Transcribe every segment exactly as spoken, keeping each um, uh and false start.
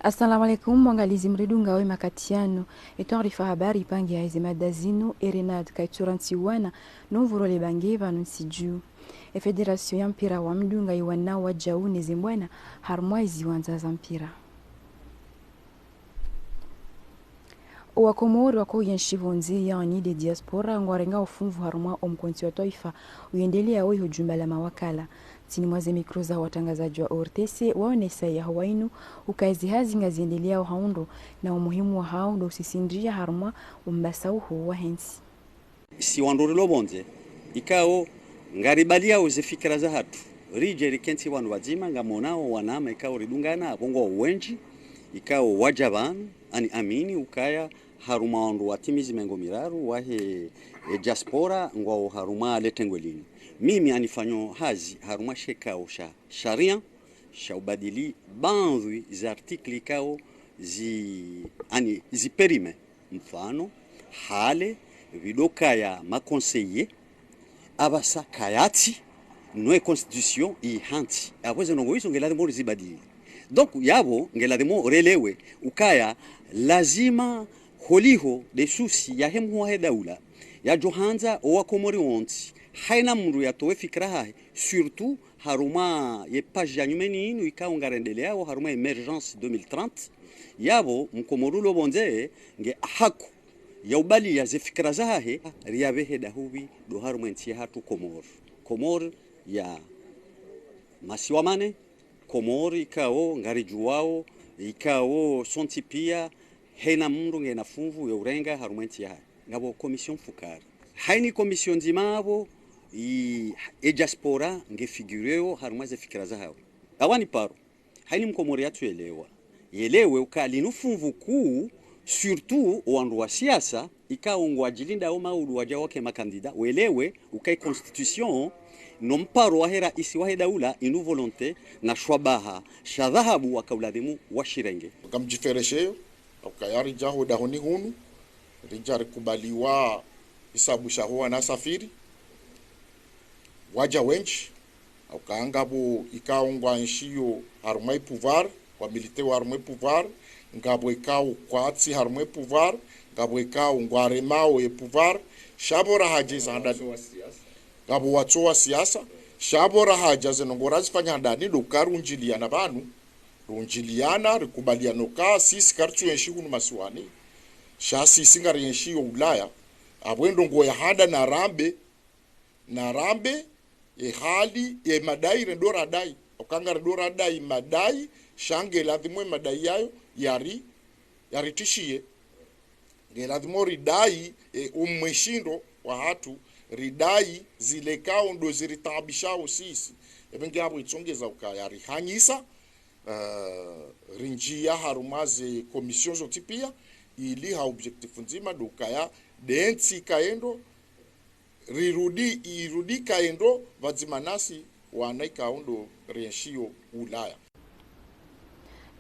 Assalamu alaikum, mwangalizi mridungao ye makati yanu. Ye taarifa habari ipangiwa ha ze mada zinu: e Renad kaitsura ntsi wana, no mvuro le bange pvanu ntsi dju. E fédération ya mpira wa mdunga iwanao wadjau ne ze mbwana harumwa ze ziwandza za mpira. Owakomori wako yenshi pvondze, yaani de diaspora, ngwarenga ufunvu harumwa omkontsi wa twaifa uyendeleao iho jumba la mawakala. Ntsini mwa ze mikro za watrangazadji wa O R T C, waonesa yaho wainu ukaya ze hazi ngaziendeleao ha undro, na umuhimu wahao ndo usisindria harumwa umbasa uho wahe ntsi. Si wandru rilo pvondze, ikao ngaribaliao ze fikira zahatru, ridje rikentsi pvanu pvadzima, ngamonao wanama ikao ridungana, apvo ngwao wendji, ikao wadja pvanu, ani amini ukaya harumwa wandru watimizi mengo miraru wahe, e, diaspora, ngwao harumwa le tengwe linu. Mimi anifanyo hazi harumwa she kao sha sharia, sha ubadili baadhwi za artikli ikao zi, ani, zi périme. Mfano, hale pvidokaya ma conseillers, apvasa kayatsi, no e constitution ihantsi. Apvo ze ndrongoo izo ngeladhimu rizibadili. Donc, yapvo ngeladhimu relewe ukaya lazima holiho de souci yahe mhuu wahe daula, yadjohandza owakomori wontsi, haina mndru yatowe fikira hahe, surtout harumwa ye page ya nyumeni inu ikao ngarendeleao harumwa émergence deux mille trente, yapvo mkomori ulo pvondze nge haku ya ubaliya ze fikira zahahe, riyapvehe dahupvi ndo harumwa entsi yahatru Komori. Komori ya masiwa mane, Komori ikao ngaridjuwao, ikao sontsi pia, haina mndru ngena funvu ya urenga harumwa entsi yahahe. Ngapvo commission mfukare. Haini commission ndzima apvo, i, e diaspora nge figuréo harumwa ze fikira zahawo. Awani paro, haini mkomori yatsu elewa, yelewe uka linu funvu kuu, surtout owandru wa siasa, ikao ngwadjilindao maudu wadja wake makandida, welewe uka e constitution no mparo wahe raisi wahe daula inu volonté na shwabaha sha dhahabu waka uladhimu washirenge. Kamdjiferesheyo, ukaya ridja ho dahoni hunu, ridja rikubaliwa isabu shaho wanasafiri, wadja wendji, ukaya ngapvo ikao ngwaenshiyo harumwa e pouvoir, wa milité wa harumwa e pouvoir, ngapvo ikao kwatsi harumwa e pouvoir, ngapvo ikao ngwaremao e pouvoir, sha pvo rahadja iza handani. Ngapvo watso wa siasa, sha pvo rahadja ze ndrongoo razifanya handani ndo uka rundjiliana pvanu, rundjiliana, rikubaliana uka sisi karitsu enshi hunu masiwani, sha sisi ngarienshiyo Ulaya, apvo e ndrongoo ya handa narambe, narambe, e hali, e madai rendo radai. Uka ngarendo radai madai, sha ngeladhimu e madai yayo, yari, yaritishiye. Ngeladhimu ridai, e, umweshindo wahatru, ridai zile ikao ndo ziritaabishao sisi. Epvo nge apvo itsongeza ukaya rihanyisa, eh, rindjiya harumwa ze commission zontsi pia, ili ha objectif ndzima ndo ukaya de ntsi ikaendo, rirudi, irudi ikaendo pvadzima nasi wana ikao ndo rienshiyo Ulaya.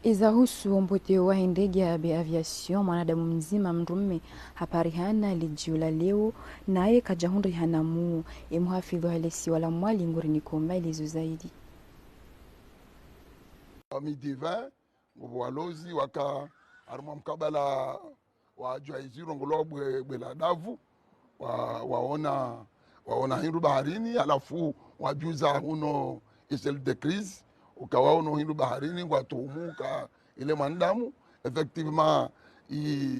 Izahusu ompoteo wahe ndege ya B Aviation, mwanadamu mdzima mndrume haparihana ledjio la leo, naye kadjahundrihana muo. Emuhafidhu wahe lesiwa la Mwali ngurinikao maelezo zaidi. Wa midi vingt, ngapvo walozi waka harumwa mkabala wadjuwa izi rongolwa bwe, bwe la davu, wa, waona, waona hindru baharini, halafu wadjuza huno e cellule de crise, uka waono hindru baharini, ngwatuhumu uka ile mwanadamu, effectivement, i,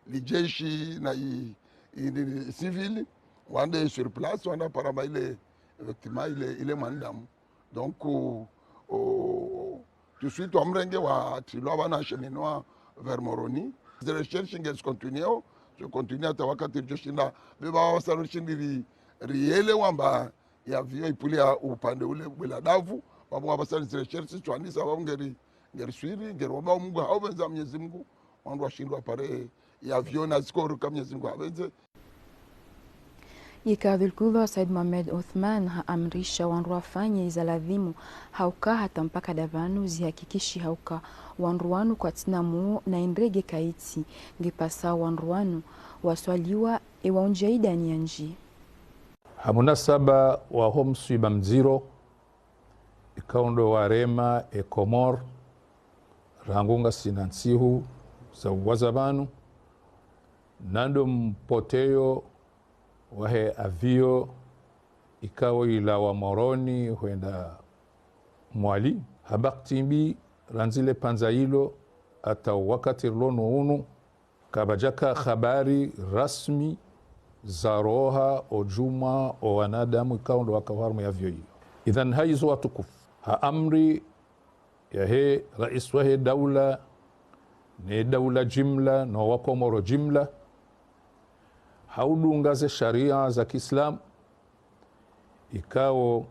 lijeshi na i, i, i, i civil, wende sur place, wende paramba ile, effectivement, ile, ile mwanadamu. Donc, o, o, tout de suite, wamrenge watrilwa pvanu acheminé vers Moroni. Ze recherche nge zicontinueo, zicontinue hata wakati ridjoshinda, pvepvo wasa rishindi ri, rielewa amba e avion ipvulia upande ule bwe la davu, pvapvo wapvasa ze recherche, tswanisa pvapvo ngeri, ngeri swiri, ngeri wamba Mungu, hau pvendza Mwenyezi Mungu, wandru washindwa pare e avion na zikoro ka Mwenyezi Mungu hapvendze. Ye Kadhwi Lkubwa Said Mohamed Othman haamrisha wandru wafanye iza ladhimu hauka hata mpaka dapvanu zihakikishi hauka wandru wanu kwatsina muo na indrege kaitsi ngepvasa wandru wanu waswaliwa ewaundjia idani ya ndji. Ha munasaba waho mswiba mdziro, ikao ndo warema e Komori, Rangu ngasina ntsihu za uwaza pvanu, na ndo mpoteyo wahe avion ikao ilawa Moroni hwenda Mwali. Ha bahati mbi, randzi le pvandza ilo, hata wakati rilo no unu, kapvadjaka habari rasmi za roha o djumwa o wanadamu ikao ndo waka harumwa ye avion iyo. Idhan, hayizo watukufu, ha amri yahe rais wahe daula, ne daula jimla, no Wakomoro jimla, ha udunga ze sharia za kiislamu, ikao,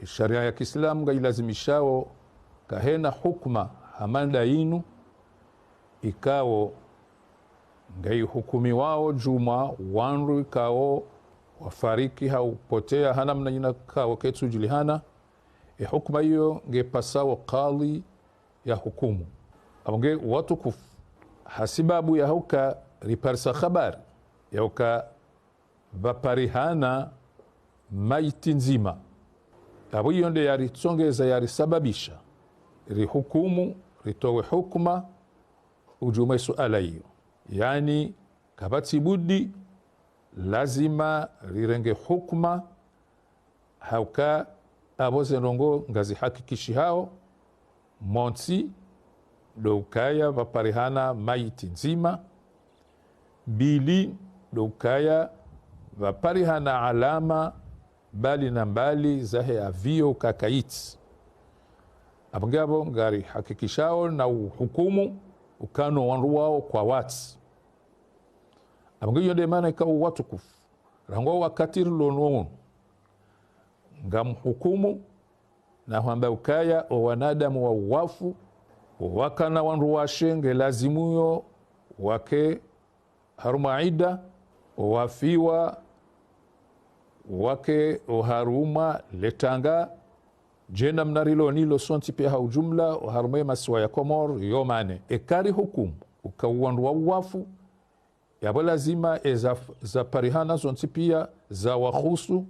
sharia ya kiislamu ngailazimishao kahena hukuma hama nda inu, ikao ngaihukumiwao djumwa wandru ikao wafariki hau upotea ha namna ina ikao kaitsudjulihana, e hukuma iyo ngepasao kadhi ya hukumu. Apvo nge watukufu, ha sababu ya hauka riparisa habari ya uka pvaparihana maiti ndzima. Apvo iyo nde yaritsongeza, yarisababisha rihukumu, ritowe hukuma udjuu mwe suala iyo. Yaani, kapvatsi budi, lazima rirenge hukuma, hauka apvo ze ndrongoo ngazihakikishihao, montsi, ndo ukaya pvaparihana maiti ndzima, mbili, ndo ukaya pvaparihana alama mbali na mbali zahe avion uka kaitsi. Apvo nge apvo ngarihakikishao na uhukumu ukana o wandru wao kwawatsi. Apvo nge iyo nde maana ikao watukufu, rangu wakati rilo no unu, ngamhukumu na hwamba ukaya o wanadamu wa uwafu, wakana wandru washe ngelazimuyo wake harumwa idda, o wafiwa wake o harumwa le tanga, djena mna rilo nilo sontsi pia ha ujumla, o harumwa ye masiwa ya Komoro yo mane. Eka rihukumu uka o wandru wa uwafu, yapvo lazima eza, zaparihana zontsi pia zawahusu,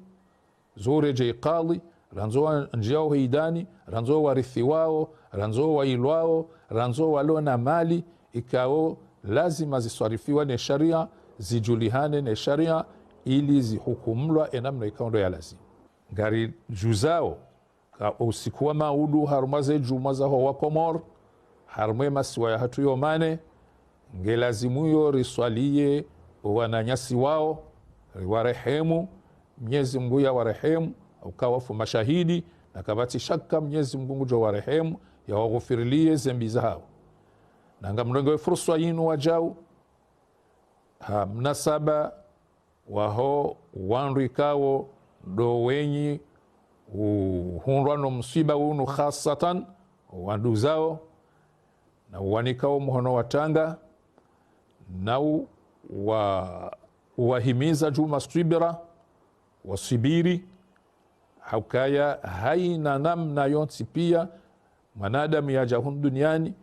zo uredjei kadhi, randzi wandjiao he idani, randzi warithiwao, randzi wailwao, randzi walo na mali, ikao lazima ziswarifiwa ne sharia, zidjulihane ne sharia, ili zihukumulwa e namna ikao ndo ya lazima. Ngaridjuzao ka usiku wa maudu harumwa ze djumwa zaho Wakomoro, harumwa ye masiwa yahatru yo mane, ngelazimuyo riswaliye o wananyasi wao, riwarehemu, Mnyezi Mungu yawarehemu, uka wafu mashahidi, na kapvatsi shaka Mnyezi Mungu ngudjo warehemu, yawaghufirilie ze mbi zahao. Na ngamrengeo e fursa inu wadjau, ha mnasaba waho wandru ikao ndo wenyi uhundrwa no mswiba unu, khasatan wanduzao, na uwanikao muhono wa tanga, na u-, wa-, uwahimiza djuu mwa swibira, waswibiri, haukaya haina namna yontsi pia mwanadamu yadja hunu duniani.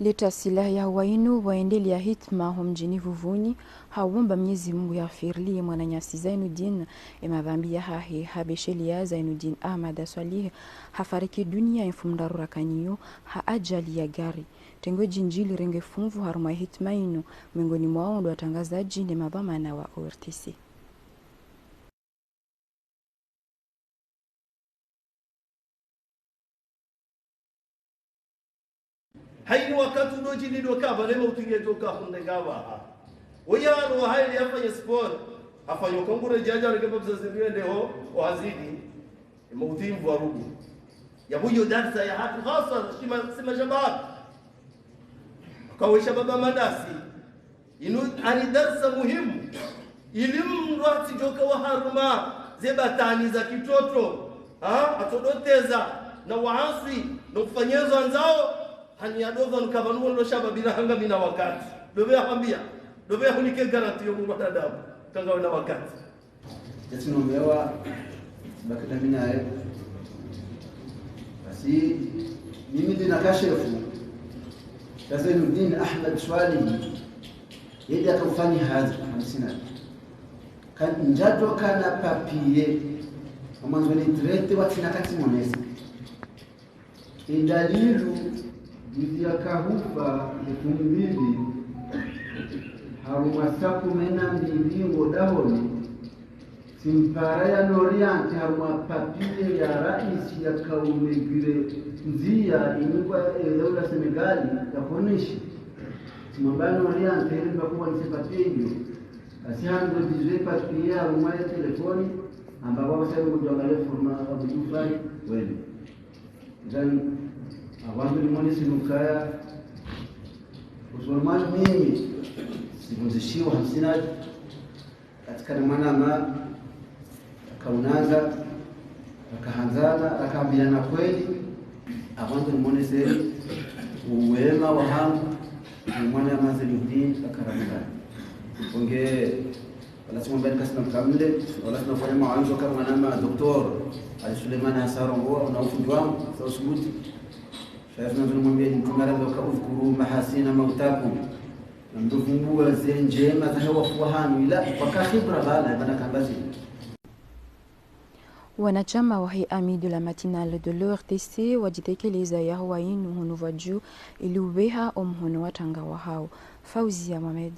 Leta silaha ya wainu waendelea hitma ho mdjini Vuvuni, ha uomba Mnyezi Mungu yaghufirilie mwananyasi Zainuddin e madhambi yahahe. Habeshelea Zainuddin Ahmad Swalih hafariki dunia e mfumoraru rakanyi yo ha ajali ya gari. Tengwe djindji lirenge funvu harumwa e hitma inu, miongoni mwao ndo watrangazadji ne madhwamana wa O R T C. Haini wakati udo djini do kaba ne mauti nge toka hunde ngaba ha. Oya ro haini yafanye sport. Hafanye kangure djadja reke babza zimbiende ho, o hazini. E mauti mvu wa rugu. Yapvo iyo darsa yahatru hasa, shima, sima shabab. Kawe shababa mandasi. Inu ani darsa muhimu. Ili mndru atsidjoka wa harumwa ze batwani za kitoto. Ha? Atsodoteza na waaswi, no ufanya ezo andzao. Hani yadova nuka pvanu wondo shabab ila hanga mi na wakati. Dopve yahambia. Dopve yahunike garanti yo mwanadamu. Kanga wena wakati. Eti nomewa, bakita mi naye. Basi, mimi ndina kashefu, ka Zainuddin Ahmad Swalih, yedi akaufanya hazi, hamsina. Ka ndjadjo kana papier, amwandzo ni traité watsina katsi monesa. Indalilu, juzi yakahufa, efumbili, harumwa saa kume na mbili ngo dahoni, tsimpara ya noriante harumwa papier ya raisi yakaume gwire ndzia inikwa edaula Senegali ya Corniche. Tsimwamba noriante heli mba kuwa nise papier iyo. Basi hando dizwe papier harumwa ya telefoni, amba wao sayo ngudjangale forma wa kudufai, wene. Zani, awandu nimone sinukaya, usolman mimi, sivunzishiwa hamsina, katika na mwana ma, akaunanga, akahanzana, akaambilana kweli, awandu nimone seri, uwema wahangu, mwana ya maze muhdin, akaramula. Onge, wala simwambeni kasina mkamle, wala sina ufanya mawanzo kama mwana ma doktor, Ali Suleiman Hassan Rongo, na ufundi wangu, sa usubuti. Shaya sina zulu mwambia ni mtumara ndoka, "Udhkuru mahasina mautakum." Na mdovumbuwa ze ndjema zahe wafu wahanyu ila, waka khibra bala, bana kambazi. Wanashama wahe Amis de la Matinale de l'O R T C wadjitekeleza yaho wa inu hunu vwa dju ili ubeha omhono wa tanga wahao. Fauzia Mohamed.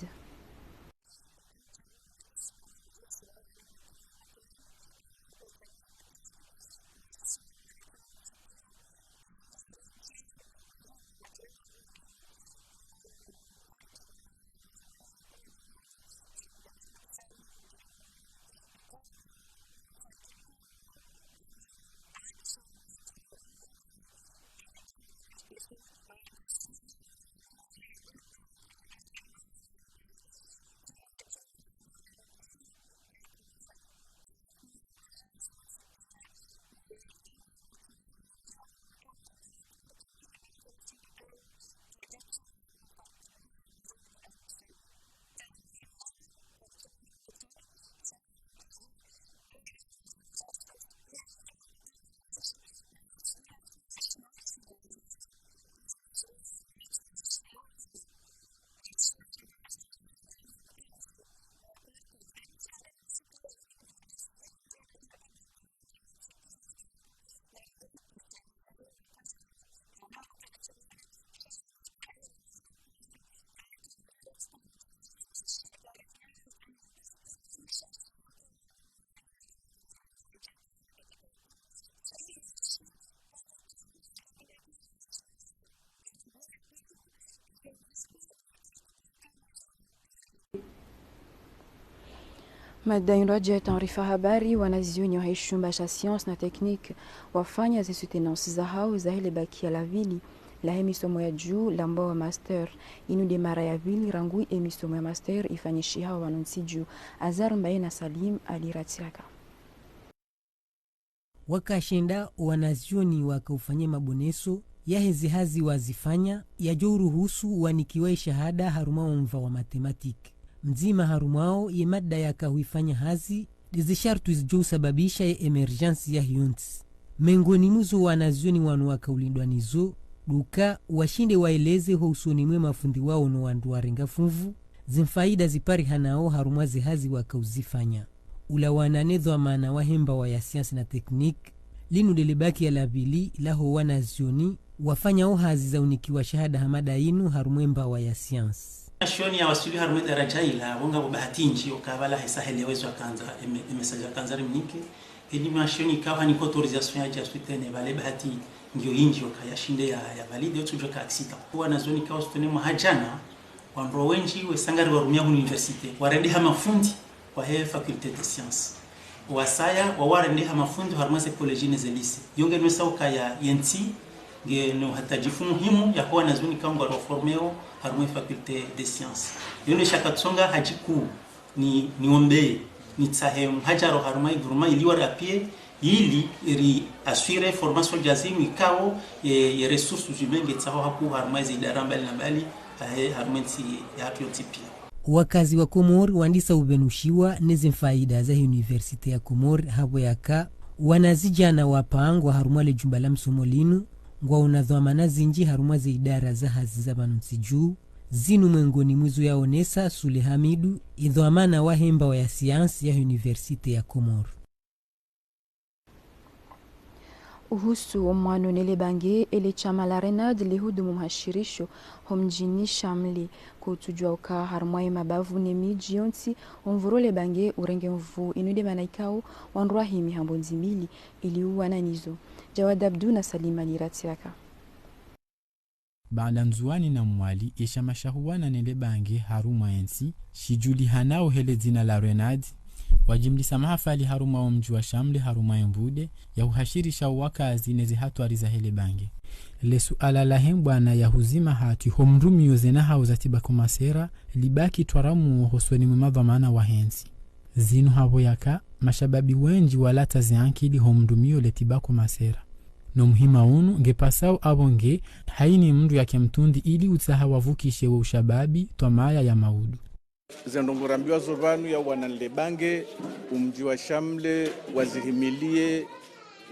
Mada indrwadje taarifa habari, wanazioni wahe shumba sha science na technique wafanya ze soutenance zahao zahele bac ya la pvili lahe misomo ya juu lambwa wa master. Inu nde mara ya pvili rangu e misomo ya master ifanyishihao pvanu ntsi juu. Azar Mbaye na Salim Ali Ratiraka. Wakashinda wanazioni wakaufanya maboneso yahe ze hazi wazifanya, yadjo uruhusu wanikiwa ishahada harumwa omva wa mathématiques. Mdzima harumwao ye mada yakahuifanya hazi, nde ze shartwi zidjo usababisha ye émergence yahe yontsi. Mengoni mwa zo wanazioni wanu wakaulindwa nizo, nduka washinde waeleze ho usoni mwe mafundi wao no wandru warenga funvu, ze mfaida ziparihanao harumwa ze hazi wakauzifanya. Ulawana ne dhwamana wahe mbawa ya science na technique, linu ndele bac ya la pvili laho wanazioni wafanyao hazi za unikiwa shahada ha mada inu harumwa e mbawa ya science. Wanazioni ya waswili harumwa e daraja ila, wonga bo bahati ndji, oka pvala hesa helewezo akandza, eme-, e message akandza rimnike, heli wanazioni ikao hanika autorisation yadje ya soutenir, pvale bahati ngiyo indji oka yashinde ya, ya valide, otsudjo ka accident. Wanazioni ikao soutenir mwaha jana, wandru wendji wesa ngari warumia hunu université, warendeha mafundi wahe faculté des sciences. Wasaya, wawarendeha mafundi harumwa ze collège ne ze lycée. Yo nge nwesa ukaya yentsi, nge no hata djifu muhimu yaho wanazioni ikao ngwari waformeo harumwa e faculté des sciences. Yo nde shaka tsonga hadjiku ni, niombeye, nitsahe mhadjaro harumwa e guruma ili wari appuyer, ili ri assurer formation djazinu ikao, ye, ye ressources humaines ngetsaho hakuu harumwa ze idara mbali na mbali, ahe, harumwa entsi yahatru yontsi pia. Wakazi wa Komori wandisa upvenushiwa ne ze mfaida zahe université ya Komori hapvo yaka wanazidjana wapangwa harumwa le jumba la msomo linu, ngwaona dhwamana zindji harumwa ze idara za hazi za pvanu ntsi juu, zinu mengoni mwa izo yaonesa Sule Hamidu, idhwamana wahe mbawa ya science ya université ya Komori. Uhusu omwano nele bange, ele shama la RENAD lihudumu mhashirisho homdjini Shamle. Kutsudjua uka harumwa ye mabavu ne midji yontsi, omvuro le bange urenge nvu. Inu nde mana ikao wandru wahimi ha mbondzi mbili ili uwana nizo. Jawad Abdu na Salima Liratiraka. Baanda Ndzuwani na Mwali, ye shama sha huwana nele bange harumwa entsi, shidjulihanao hele dzina la RENAD, wajimlisa mahafali harumwa omdji wa Shamle harumwa embude ya uhashirisha owakazi neze hatwari za hele bange. Le suala lahe mbwana ya huzima hatwi homrumiyo ze nahau za tibako masera, libaki twaramuo hosoni mwe madhwamana wahe ntsi. Zinu hapvo yaka mashababi wendji walatsa ze ankili homrumiyo le tibako masera. No muhima unu ngepasao apvo nge haini mndru yake mtrundi ili utsaha wavukishe wo ushababi twamaya ya maudu. Ze ndrongoo rambiwa zo pvanu ya wana nle bange, omdji wa Shamle, wazihimilie,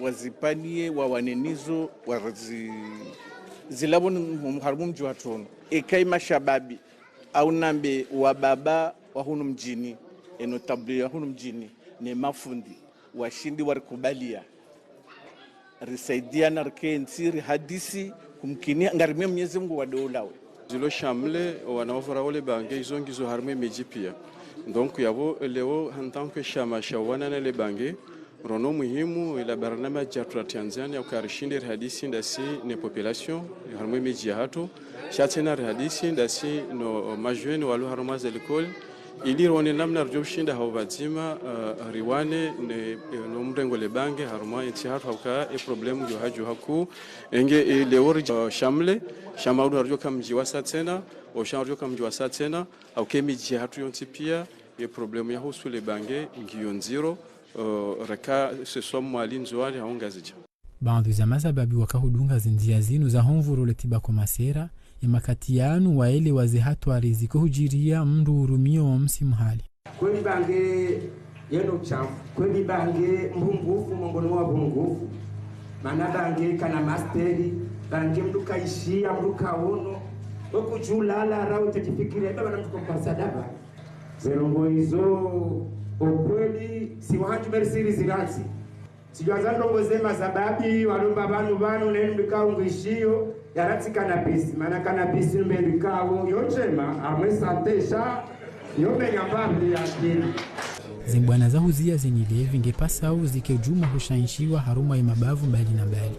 wazipanie, wawane nizo, wazi-, zilapvo n-, harumwa omdji wa tunu. Eka ye mashababi, au nambe wababa wa hunu mdjini, e notable ya hunu mdjini, ne mafundi, washindi warikubalia. Risaidiana rikentsi, rihadisi, kumkini, ngarimio Mwenyezi Mungu wa dola we. Zilo Shamle, wana wavura ole bange, izo ngizo harumwa emidji pia. Donc, yapvo, leo, en tant que shama sha wana nele bange, rono muhimu, ila barnamaji ya turatia ndziani ya uka rishinde rihadisi ndasi ne population, harumwa emidji ya hatru, sha tsena rihadisi ndasi no majeunes walo harumwa ze likoli, ili rone namna ridjo ushinda hau pvadzima, eh, riwane ne, eh, no mrengo le bange harumwa entsi hatru hauka e problème yo hadjo haku. Enge, eh, leo ri, eh, Shamle, sha maudu ridjo ka mdji wa sa tsena, o sha ridjo ka mdji wa sa tsena, hauka emidji hatru yontsi pia, e problème ya husu le bange, ngiyo ndziro, eh, reka, ce soit Mwali, Ndzuwani, hau Ngazidja. Baadhwi za mashababi waka hudunga zindzia zinu za homvuro le tibako masera, ye makati yanu waelewa ze hatwari ziko hudjiria mndru urumio wa msimu hali. Kweli bange yeno chafu, kweli bange mbungufu, mongoni wa mbungufu. Mana bange kana masteri, bange mndru kaishia, mndru kaono, wekudjulala, rau tetifikira, eba bana mndru kwa sadaba. Ze ndrongoo izo, okweli, si wahanju merci riziratsi. Sidjua za ndrongoo zema za babi, walomba pvanu pvanu, nenu mbikao ngwishiyo, yaratsi cannabis, mana cannabis mbe mbikao, yo ndjema, amwe santé sha, yo menya mbapvi ya akili. Ze mbwana za huzia ze nyilevi ngepasao zike djuma hushaishiwa harumwa ye mabavu mbali na mbali.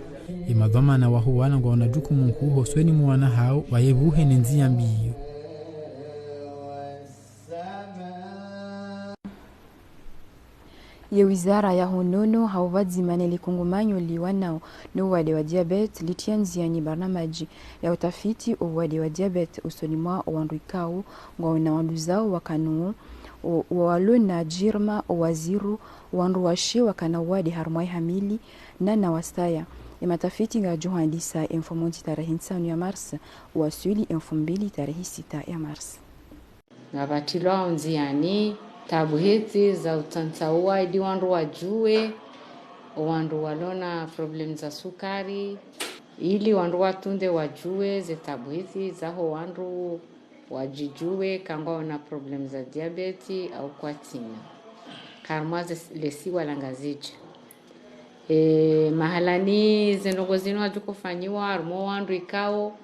Ye madhwamana wa huwana ngwaona jukumu nkuu hosoni mwa wana hao, wayevuhe ne ndzia mbi iyo. Ye wizara ya honono hau pvadzima ne likungumanyo liwanao no uwade wa diabète litria ndziani barnamaji ya utafiti o uwade wa diabète usoni mwa o wandru ikao ngwaona wandru zao wakanuo, o, o walona jirma, o waziro, o wandru washe wakana uwade harumwa ihamili, na na wasaya. E matafiti ngajo handisa emfumontsi tarehi ntsanu ya mars, waswili emfumbili tarehi sita ya mars. Ngapvatrilwao ndziani tabu hizi za utsantsa uwa ili wandru wajue, wandru walona problème za sukari, ili wandru watunde wajue ze tabu hizi zaho wandru wajijue ka ngwaona problème za diabète au kwatsina. Harumwa ze, lesiwa la Ngazidja. E, mahalani ze ndrongoo zinu wajuko fanyiwa, harumwa wandru ikao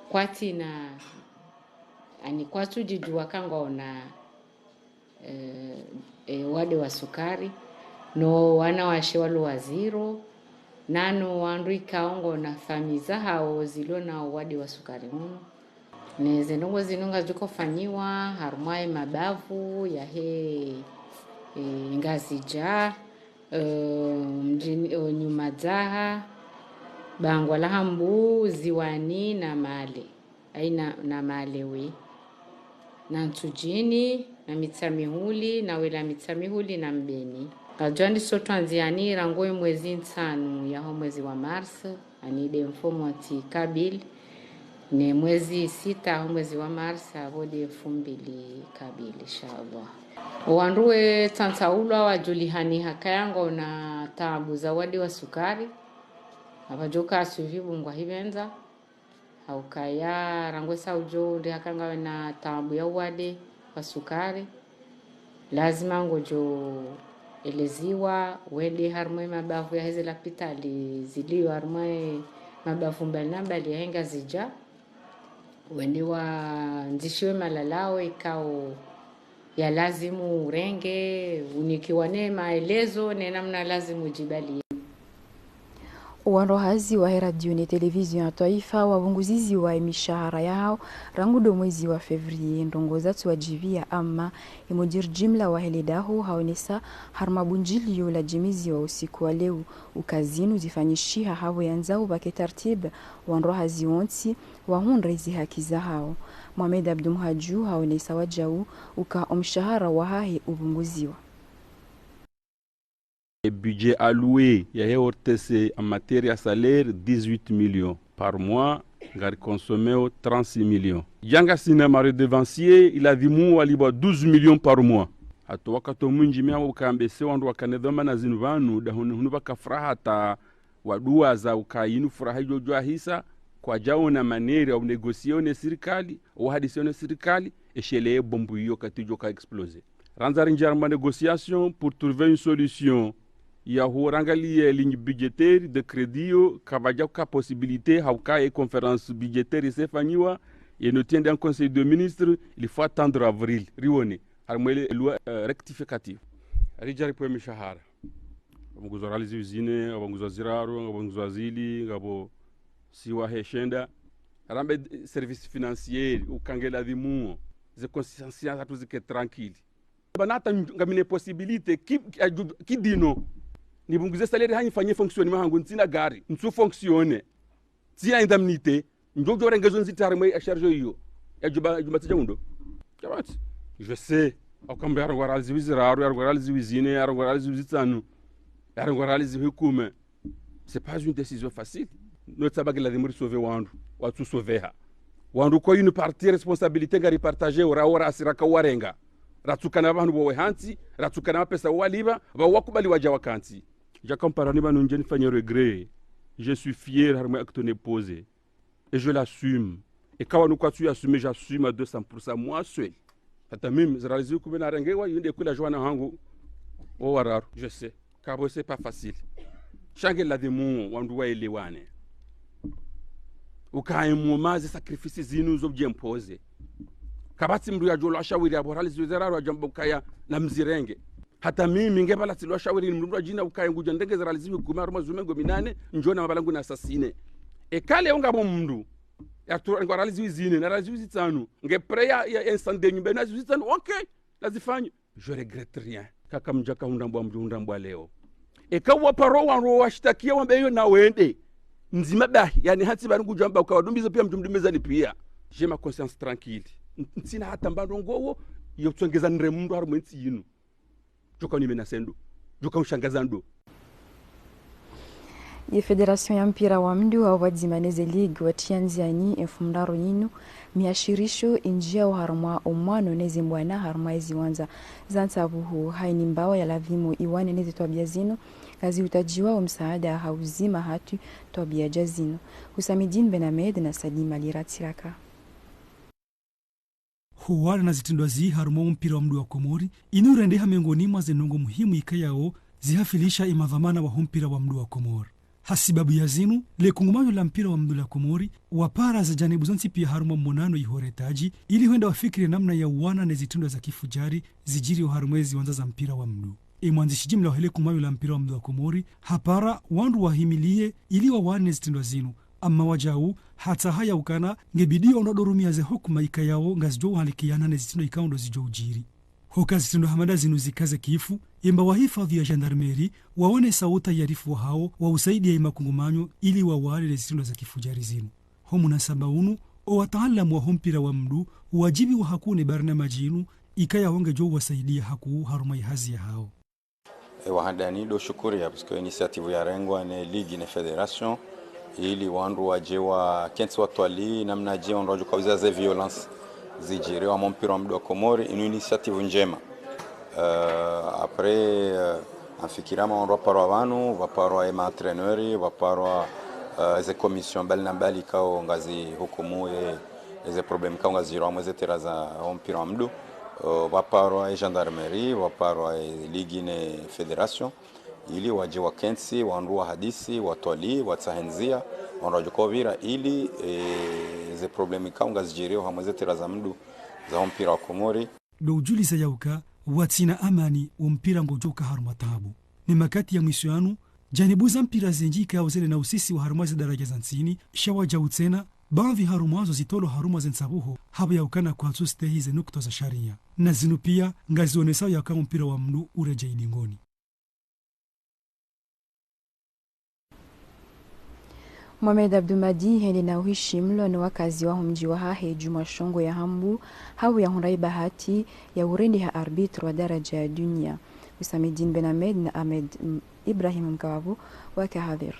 kwatsina ani kwatsujijua ka ngwaona, eh, eh, wade wa sukari, no wanawashe walo waziro, nano wandru ikao ngwaona famiyi zahao zilo na wade wa sukari unu. Ne ze ndrongoo zinu ngajuko fanyiwa harumwa ye mabavu yahe, eh, Ngazidja, eh, mdjini, eh, Nyumadzaha, Bangwa la Hambu, Ziwani na Male. Aina na Malewe, na Ntsudjini, na Mitsamihuli, na Wela Mitsamihuli, na Mbeni. Ngajwandisa utwandziani rangu ye mwezi ntsanu yaho mwezi wa mars, ani de mfumontsi kabili, ne mwezi sita yaho mwezi wa mars, apvo de mfumbili kabili, inshallah. Owandru we tsantsa ulwa wajulihani haka ngwaona tabu za wade wa sukari, apvajoka suivi bungwa hipvendza, haukaya rangu esa ujo undri haka ngawe na tabu ya uwade wa sukari, lazima ngojo eleziwa, wende harumwa emabavu yaheze lapitali zilio harumwa emabavu mbali na mbali yahe Ngazidja, wende wandzishiwe malalao ikao ya lazimu urenge, unikiwa ne maelezo ne namna lazimu udjibaliye. Wandru hazi wahe radio ne télévision ya twaifa wapvunguziziwa emishahara yahawo rangu ndo mwezi wa février, ndrongoo zatsu wadjibiha, ama emudiri jimla wahe ledaho haonesa harumwa bundjilio ladjimiziwa usiku wa leo uka zinu zifanyishiha hapvo yandzao pvwake tartibu wandru hazi wontsi wahundre zehaki zahawo. Mohamed Abdou Mhadjou haonesa wajau uka omshahara wahahe upvunguziwa. E budget alloué yahe O R T C en matière ya salaire, dix-huit millions par mois, ngari consommeo trente-six millions. Djanga sina ma redevance, iladhimu walipvwa douze millions par mois. Hata wakati mwindji mi hamba uka mbese wandru wakana dhwamana zinu pvanu, dahoni hunu pvaka furaha hata waduwaza uka yinu furaha idjo djwahisa, kwadjaona manera au négocier ne sirikali, au hadisi ne sirikali, eshele bombu iyo kati idjo ka exploser. Randza rindjie harumwa négociation pour trouver une solution ya hurangaliya ligne budgétaire de crédit yo, kapvadja ka possibilité hauka ye conférence budgétaire isefanyiwa, ye notiende en conseil de ministres, il faut attendre avril, rione, harumwa ele loi, euh, rectificative. Ridja ripve mishahara. Ngapvo nguzwa riali zihwi zine, ngapvo nguzwa ziraru, ngapvo nguzwa zili, ngapvo siwa he shenda. Rambe service financier, uka nge ladhimu ze conscience zatru zike tranquille. Pvanu hata ngamina possibilité ki, ki, aju-, ki dino nipvunguze salaire hanyu nifanye fonctionnement hangu, ntsina gari, ntsu fonctionner, ntsina indemnité, ndjo djo rengezo ndzitru harumwa ya charge iyo. Ya djuba, djuba tsidja undo. Kabatsi. Je sais. Hauka mbe yarongwa riali zihwi ziraru, yarongwa riali zihwi zine, yarongwa riali zihwi zitsanu, yarongwa riali zihwi kume. C'est pas une décision facile. No tsamba nge ladhimu risauver wandru, watsu sauveha. Wandru ko une partie responsabilité ngari partager, ora ora asira ka warenga. Ratsukana pvahanu pvo wehantsi, ratsukana mapesa walipva, pvao wakubali wadja wakantsi. Djaka mparani pvanu ndje nifanye regret. Je suis fier harumwa acte ne poser. Et je l'assume. Eka wanu kwatsu assumer, j'assume à deux cents pour cent, moi seul. Hata mimi, zeriali zihwi kume narengewa, yinde kula djuwana hangu, wo wararu, je sais. Kapvo c'est pas facile. Sha nge ladhimu wandru waelewane. Uka emoma ze sacrifice zinu zo udje mpoze. Kapvatsi mndru yadjo lwa shawiri apvo riali zihwi ziraru yadjamba ukaya namzirenge. Hata mimi nge pvala tsilwa shawiri ni mndru mndru adjina ukaya ngudjo ndenge zeriali zihwi kume harumwa zumengo minane, ndjo na mapvala nguna sasine. Eka leo ngapvo mndru yatsu rengwa riali zihwi zine na riali zihwi zitsanu, nge prêt ya, ya, ya nsande nyumba na zihwi zitsanu, ok, nazifanye. Je regrette rien. Kaka mdjaka hundra mbwa mdjo hundra mbwa leo. Eka waparo wandru washitakia wambe iyo na wende. Ndzima bahi, yani hantsi pvanu ngudjamba uka wadumbiza pia mdjo mdumbizani pia. J'ai ma conscience tranquille. N-, ntsina hata mba ndrongoo yo tsongeza nre mndru harumwa entsi yinu. Djoka unimena sendo. Djoka ushangaza ndo. Ye fédération ya mpira wa mndru wa pvwadzima neze ligue watriya ndziani emfumoraru yinu miashirisho indjiao harumwa omwano neze mbwana harumwa eziwandza za ntsabuhu, hayini mbawa ya ladhimu iwane neze twabia zinu, ngazi utajiwa omsaada ha uzima hatru twabia dja zinu. Husamidine Ben Ahmed na Salim Ali Ratsiraka. Huwana na zitrendwa zi harumwa ompira wa mndru wa Komori, inu rendeha mengoni mwa ze ndrongoo muhimu ikayao zihafilisha emadhwamana wa hompira wa mndru wa Komori. Hasibabu ya zinu, le kungumanyo la mpira wa mndru la Komori, wapara ze janibu zontsi pia harumwa monano iho Retaji, ili hwenda wafikiri namna ya uwana ne zitrendwa za kifujari, zijiri oharumwa eziwandza za mpira wa mndru. Emwandzishi jimla wahe le kungumanyo la mpira wa mndru wa Komori, hapara wandru wahimilie, ili wawane ne zitrendwa zinu, amma wajau, hata haya ukana, ngebidi ondro dorumia ze hukuma ikayao ngazidjo uhalikiana ne zitrendwa ikao ndo zidjo ujiri. Hoka zitrendwa hama nda zinu zikaze kifu, emba wa hifadhwi ya gendarmerie, waonesa utayarifu wahao, wa usaidia emakungumanyo, ili wawane ne zitrendwa za kifujari zinu. Ho munasaba unu, owataalamu wa hompira wa mndru, wajibiwa hakuu ne barnamaji inu, ikayao ngedjo wasaidia hakuu harumwa ihazi yahao. Ewa handani ndo shukuriya, parce que initiative yarengwa ne ligue ne fédération, ili wandru waje wakentsi watwalii namnaje wandru wadjo kauza ze violence zijiri harumwa ompira wa mndru wa Komori, inu initiative ndjema. Euh, après, euh, ngamfikiri hama wandru waparwa pvanu, pvaparwa ema entraîneur, pvaparwa, euh, ze commission mbali na mbali ikao ngazi hukumu ye, ye ze problème ikao ngazijiri harumwa ze terrain za ompira wa mndru. Eh, pvaparwa e gendarmerie, pvaparwa e ligue ne fédération, ili wadje wakentsi, wandru wahadisi, watwalii, watsahe ndzia, wandru wadjo kobira, ili, eh, ze problème ikao ngazidjiriyo hamwe ze terrain za mdu za ho mpira wa Komori. Ndo udjuliza yauka, watsina amani, wo mpira ngodjoka harumwa taabu. Ne makati ya mwiso yanu, janibu za mpira zindji ikao zele na usisi wa harumwa ze daraja za ntsini, sha wadjau tsena, baadhwi harumwa zo zitolwa harumwa ze ntsabuho, hapvo yaukana kwatsu stehi ze nukta za sharia. Na zinu pia, ngazionesao yaka mpira wa mdu uredjei dingoni. Mohamed Abdou Mahdi hende na uhishimlwa no wakazi wa ho mdji wahahe Djumwa Shongo ya Hambu, hau ya hundra ibahati ya urendeha arbitre wa daraja ya dunia. Husamidine Ben Ahmed na Ahmed, mm, Ibrahim Mkawabu waka hadhir.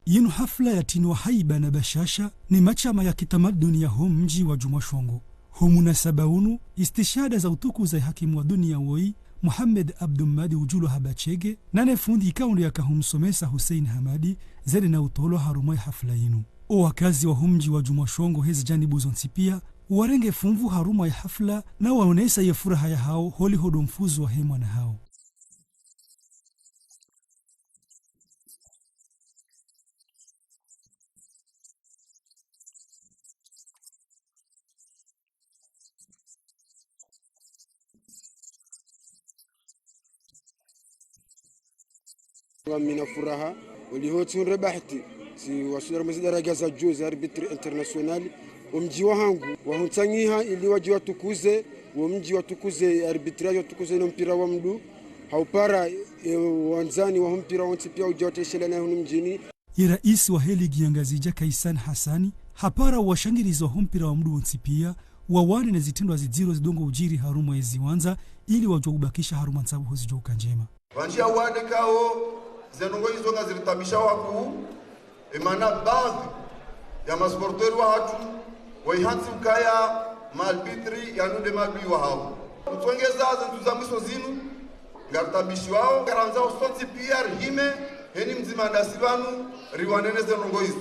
Yinu hafla yatinwa haiba na bashasha ne mashama ya kitamaduni ya ho mdji wa Djumwa Shongo. Ho munasaba unu, istishhada za utukuza ye hakimu wa dunia woyi, Mohamed Abdou Mahdi udjulwa ha Bachege, nane fundi ikao ndo yaka humsomesa Hussein Hamadi, zele na utolwa harumwa ye hafla yinu. O wakazi wa ho mdji wa Djumwa Shongo heze janibu zontsi pia, warenge funvu harumwa ye hafla, na waonesa ye furaha yahao, holiho ndo mfuzu wahe mwana hao. Ngamina furaha, holiho tsihundre bahati, tsiwaswili harumwa ze daraja za juu za arbitre international. Wo mdji wahangu wahuntsanyiha ili wadje watukuze wo mdji, watukuze arbitrage, watukuze no mpira wa mdu. Haupara, e, wandzani wa ho mpira wontsi pia udja wateshelea na hunu mdjini. Ye raisi wahe ligi ya Ngazidja Kaisan Hassani, hapara washangirizi wa ho mpira wa mdu wontsi pia, wawane ne zitrendwa zidziro zidjo ngo udjiri harumwa ye ziwandza, ili wadjuwa ubakisha harumwa ntsabuho zidjo uka ndjema. Pvandji ya wade kao, ze ndrongoo izo ngaziritabisha wakuu, emana baadhwi ya masporteri wahatru, waihantsi ukaya maalbitri yanu nde maadui wahao. Kutsongeza ze ntsu za mwiso zinu, ngaritabishiwao, ngarandzao sontsi pia rihime, heni mdzima ndasi pvanu, riwane ne ze ndrongoo izo.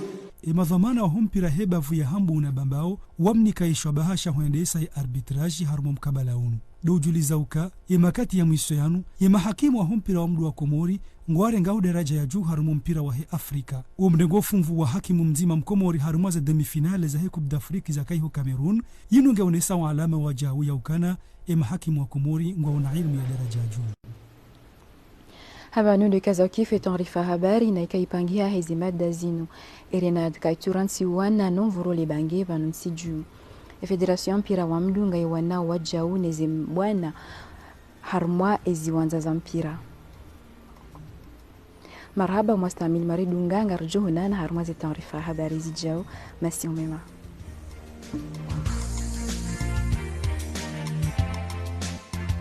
Emadhwamana wa ho mpira he bavu ya Hambu na Bambao, wamnika ye shwabaha sha hwendesa ye arbitrage harumwa mkabala unu. Ndo udjuliza uka, ye makati ya mwiso yanu, ye mahakimu wa ho mpira wa mdu wa Komori, ngwarengao daraja ya juu harumwa mpira wahe Afrika. Wo mrengo funvu wa hakimu mdzima Mkomori harumwa ze demi-finale zahe Coupe d'Afrique zaka iho Cameroun, yinu ngeonesa wo alama wajau yaukana, e mahakimu wa Komori ngwaona ilmu ya daraja ya juu. Hapvanu ndo ikaza ukifu ye taarifa habari na ikaipangiha heze mada zinu. Erenad kaitsurantsiwa na nomvuro le bange pvanu ntsi juu. E fédération ya mpira wa mdu ngaiwanao wajau ne ze mbwana harumwa e ziwandza za mpira. Marahaba mwastaamili mwaridunga, ngaridjo onana harumwa ze taarifa habari zijao. Masihu mema.